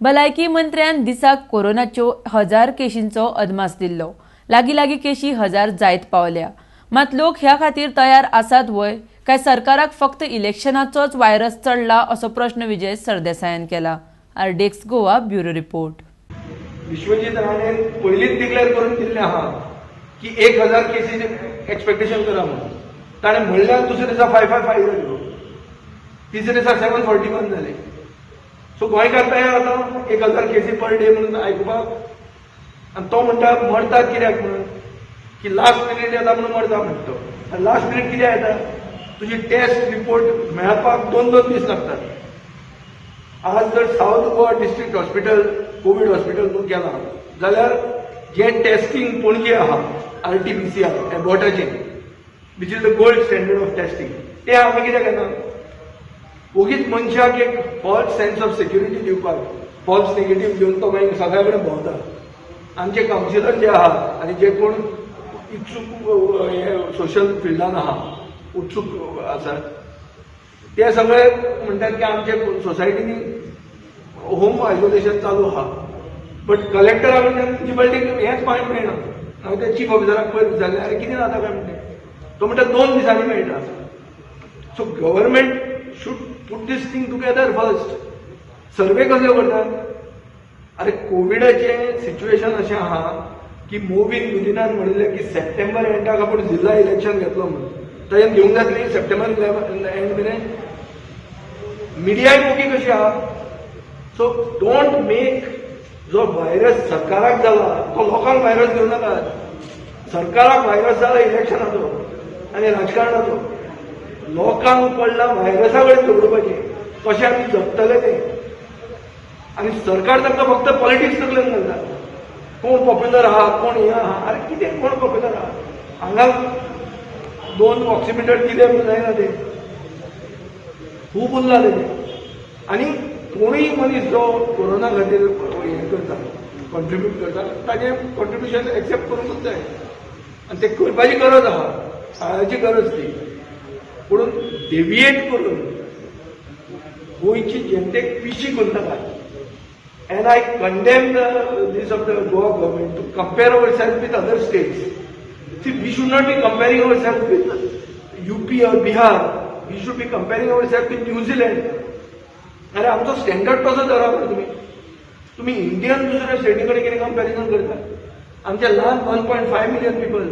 भलायकी मंत्र्यान दिसाक कोरोनाच्यो 1000 केशींचो अदमास दिल्लो. लागीं लागीं केशी 1000 जायत पावल्या. मात लोक ह्या खातीर तयार आसात व्हय, काय सरकाराक फक्त इलेक्शनाचोच व्हायरस चडला, असो प्रश्न विजय सरदेसायान केला. RDX Goa, bureau report. Vishwajit राणेन पयलींच डिक्लेअर करून दिल्लें आहा की 1000 केसीस एक्सपेक्टेशन करा म्हणून. ताणें म्हणल्यार दुसऱ्या दिसा 555 जाल्यो, तिसऱ्या दिसा 741 जाले. सो गोंयकार तयार आतां 1000 केसी पर डे म्हणून आयकुपाक. आनी तो म्हणटा मरतात कित्याक म्हणून की लास्ट मिनीट येता म्हणून मरता म्हणटा तो. आनी लास्ट मिनीट कित्याक येता? तुजी टेस्ट रिपोर्ट मेळपाक दोन दोन दीस लागतात. आज जर south Goa district hospital Covid hospital म्हणून केला जाल्यार जे टेस्टिंग पणजे आहा, RTPCR एबॉटाचें, which is the gold standard of testing, ते आमी कित्याक घेना? ओगीच मनशाक एक फॉल्स सेन्स ऑफ सेक्युरिटी दिवपाक, फॉल्स नेगेटीव घेवन तो मागीर सगळ्या कडेन भोंवता. आमचे कावन्सिलर जे आहात आनी जे कोण इत्सूक हे सोशल फिल्डान आहा, उत्सूक आसात, ते सगळे म्हणटात की आमच्या सोसायटीनी होम आयसोलेशन चालू आहा. बट कलेक्टरा कडल्यान, म्युनिसिपालिटीक हेंच पॉयंट मेळना. हांवें त्या चीफ ऑफिसराक पयर विचारलें, "अरे, कितें जाता काय?" म्हणटे. तो म्हणटा, 2 दिसांनी मेळटा. So government should put this thing together first. Survey कसले करतात? अरे, कोविडाचें सिच्युएशन अशें आहा की मोविन गुदिनान म्हणिल्लें की सप्टेंबर एंडाक आपूण जिल्हा इलेक्शन घेतलो म्हणून. ताजेन घेवंक जातली सप्टेंबर एंड मेरेन? मिडियाय मोगी कशी आहा. सो don't make, जो व्हायरस सरकाराक जाला तो लोकांक व्हायरस घेवं नाकात. सरकाराक व्हायरस जाला इलेक्शनाचो आनी राजकारणाचो. लोकांक पडला व्हायरसा कडेन झगडुपाचें, कशें आमी जगतले ते. आनी सरकार तांकां फक्त पॉलिटिक्स तकलेन घालता, कोण पॉप्युलर आहा, कोण हे आहा. अरे, कितें कोण पॉप्युलर आहा? हांगा दोन ऑक्सिमिटर दिले म्हणून जायना ते. खूब उरला तेजें. आनी कोणूय मनीस जो कोरोना खातीर हें करता, कॉन्ट्रिब्यूट करता, ताजें कॉन्ट्रिब्युशन एक्सेप्ट करूंकूच जाय आनी तें करपाची गरज आहा, काळाची गरज ती. पूण डेविएट करून गोंयची जनतेक पिशी करूं नाकात. And I condemn this of the Goa government to compare ourself with other states. See, we should not be comparing ourselves with UP or Bihar. We should be comparing ourselves with New Zealand. अरे, आमचो standard कसो धरा मरे तुमी. तुमी Indian दुसऱ्या स्टेटी कडेन कितें कंपॅरिजन करता? आमचे ल्हान 1.5 मिलियन पिपल.